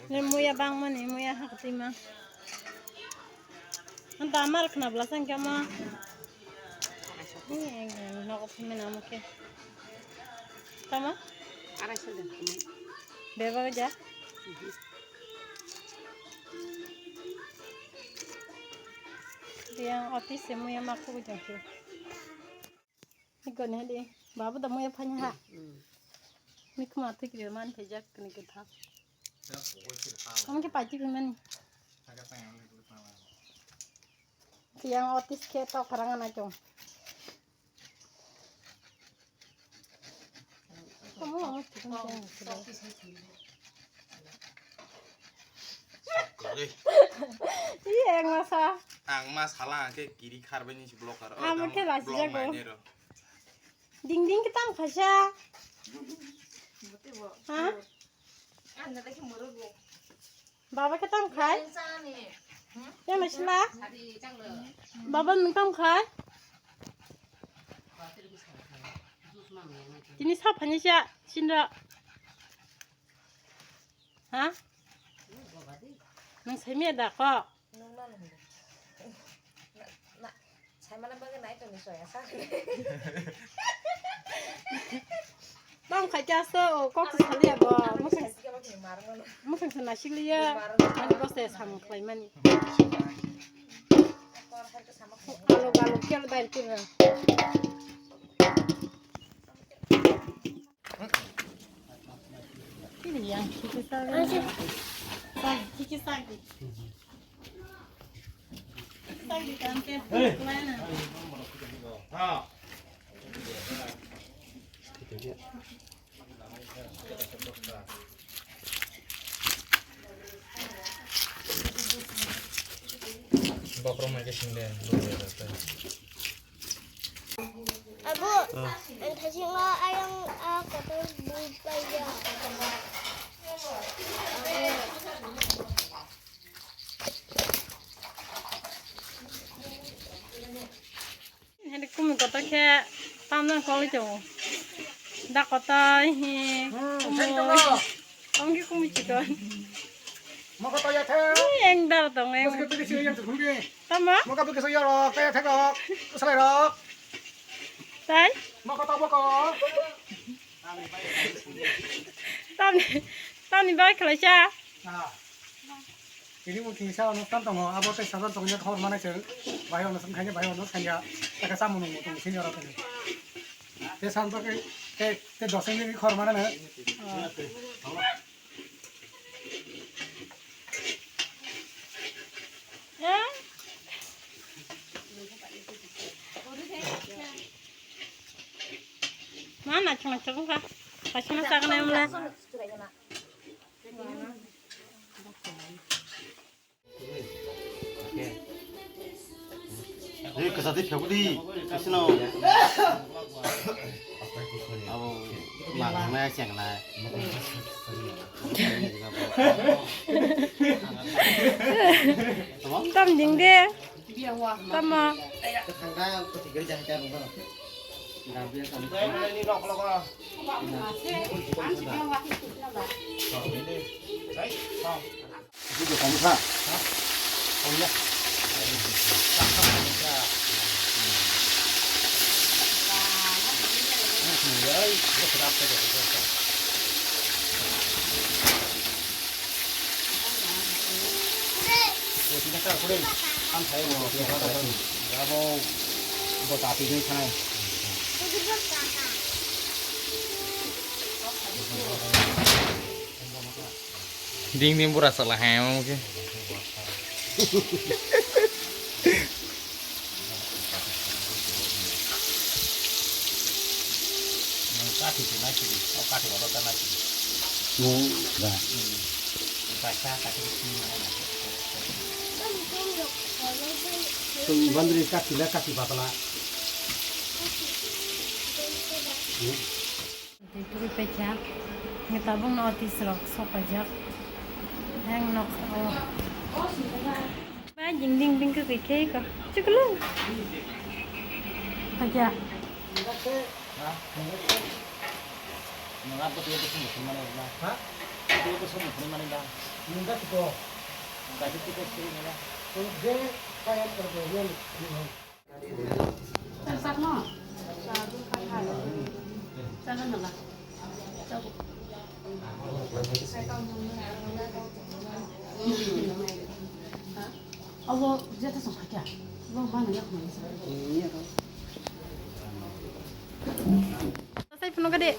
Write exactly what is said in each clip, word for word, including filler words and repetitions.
Ni muya bangmani, muya haktwima. Anta amar khna bwla sang khe ma. Ni nogo phimena mo khe. Tamo? Arai sa da. Bebak ja. Yang office se muya ma khu jang khe. Iko ne di, babu da muya phanya ha. Mikma thik re man phejak kini ke tha. Kamu ke paji phimani. Yang otis ke to karang ana chong. Kamu mau chicken chong. Iya, yang masa. Ang ma sala ang khe kiri khar bai ni si blocker. Amo khe lasi jago. Ding ding kitam khaisa. Ha? Baba kitam khai? Yang masila? Baba nung tam khai? Tini sa phani sa sinda. Ha? Nung sai miya da ko? Nung ma nung. Na, na, sai mana bagwi nai tongni soya sa. Tong khai kya so, o kok sa liya bo. Musang, musang sa nasik liya. Ani bosta sam khlai mani. Alo, alo, kya dai tira. Bokrok mai khe sing de. Abo, ang thaisingo ayang a kotor bui paijak. Hini kumi kotor khe tamjani koli tongo. Da kotor hi. Hmm, kumi. Thank you, no. Thank you, kumi chikon. Moko to ya the. Hi, eng dar tong eng. Bwswk twi si yang thung di. Tamo? Moko bwkha so ya rok, ta ya the rok. Salai rok. Tai? Moko to boko. Tamni, tamni bai khlai cha. Ah. Ini mungkin sa ono tan tongo, abo tei saban tongo, hor mana se. Bai ono sang kanya, bai ono sang ya. Ta ka samu nung tong sini ora tong. Te san to ke, te, te dos ini hor mana ne. Ma na chuma chuma ka. Ka chuma sa ka na mla. Hei, kwchati phiyok di, kasino. Abo, mangnai chengnai. Tam ding de. Tamo. Ding ding bura sala hai omo khe. Kathi se nai sidi, o kathi oro ta nai sidi. Mo da. Kaisa kathi sini mana na. Tum bandri kathi la kathi batala. Tei twi paikha. Hwnkhe tabukno office rok sok paijak. Heng nokha o. Ba jing ding ding khe koi khe ko. Chuklo. Paikha. Ha? Abo jeta song kha kya? Bo bana yak mani sa. Sai phunuk de.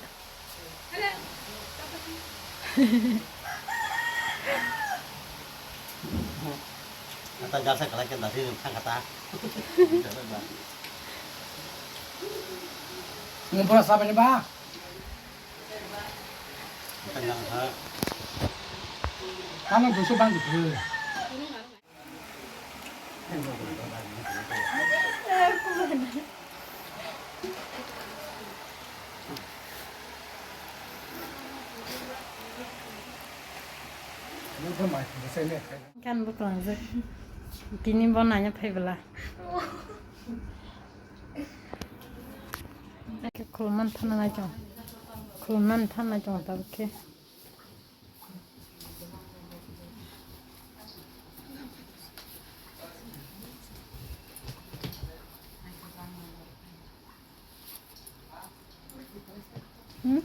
Kata jasa kalai ke dasi thang kata. Ini pura siapa ni ba? Tang ha. Kamu busuk bang gitu. Kan buklangjak. Tini bo naina phaibwla. Khulumani thana nai chong. Khulumani thana nai chong tabuk khe. Hmm?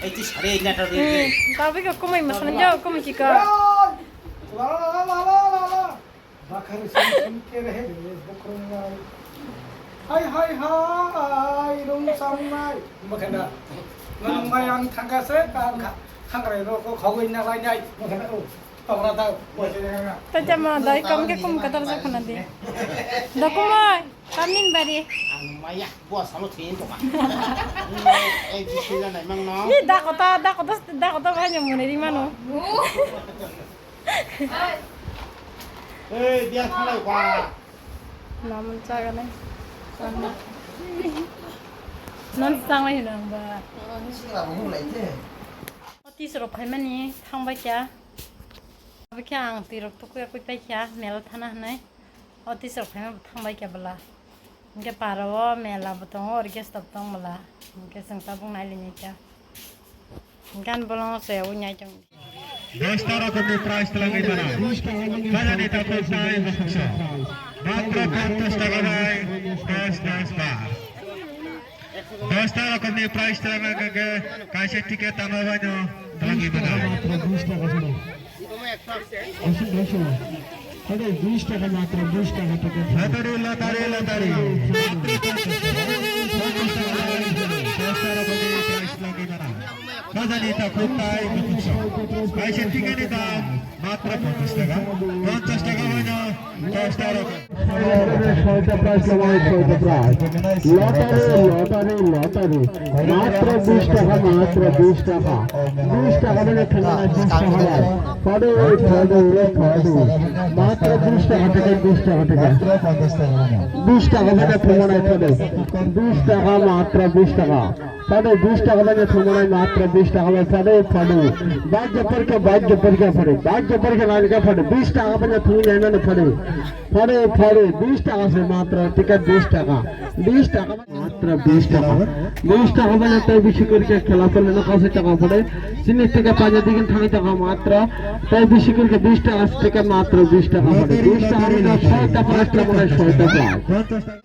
Eti sare neta de. Hmm, tabi ka kumai masana jao kumai kika. Bakhari sum sum ke rahe de bokrong nai. Hai hai hai rung sang nai. Makana. Nang mai ang thangka se ka kha-, khangrai ro ko khawai na lai nai. Makana o. Tokra ta. Ta chama dai kam ke kum katar sa khana de. Da kumai. Kamin bari. Ang maya, bo salo thini tongma. Ei, bisi na nai mang no. Ni da kota, da kota, da kota bahai ni muni ri mano. Ei, dia thalai kwa. Namun chaga nai. Non sang lai nang ba. Tis rok khai mani thang bai kya. Bai kya ang tirok to kuya kui pai kya mel thana hanai. O tisok phaima bo thangbai khe bwla. Hinkhe para o mela bo tongo, orchestra bo tong bwla. Hinkhe chwng tabuk nai lini khe. Gan bolong se ui nai tong. Dos ta rokomni prize twlangwi mano. Khajani takhuk tai bukhukso. Matro ponchash taka bai dos dos bar. Dos ta rokomni prize twlangna hwnkhe kaisa ticket tamo baino twlangwi mano. Aswk, aswk. Ade, bis taka matro, bis taka taka. Lottery, lottery, lottery. Matro ponchash taka. Ponchash taka. Khajani takhuk tai bukhukso. Kaisa ticket ni dam matro ponchash taka. Ponchash taka baino dos ta rok. Soita prize lamai, soita prize. Lottery, lottery, lottery. Matro bis taka, matro bis taka. Bis taka mane thangna bis taka bai. Padu, padu, padu. Matro bis taka theke bis taka theke. Bis taka mane thangna theke. Bis taka, matro bis taka. Phade bish taka bai thwngmani matro bish taka bai phade phade. Bike porikha, bike porikha phade. Bike porikha nai kha phade. Bish taka bai thwngmani phade. Phade phade bish taka se matro ticket bish taka. Bish taka matro bish taka. Bish taka bai tai bisi korikha khela phade no kase taka phade. Sini ticket paja digin thani taka matro. Tai bisi korikha bish taka ticket matro bish taka phade. Bish taka bai soi taka matro soi taka.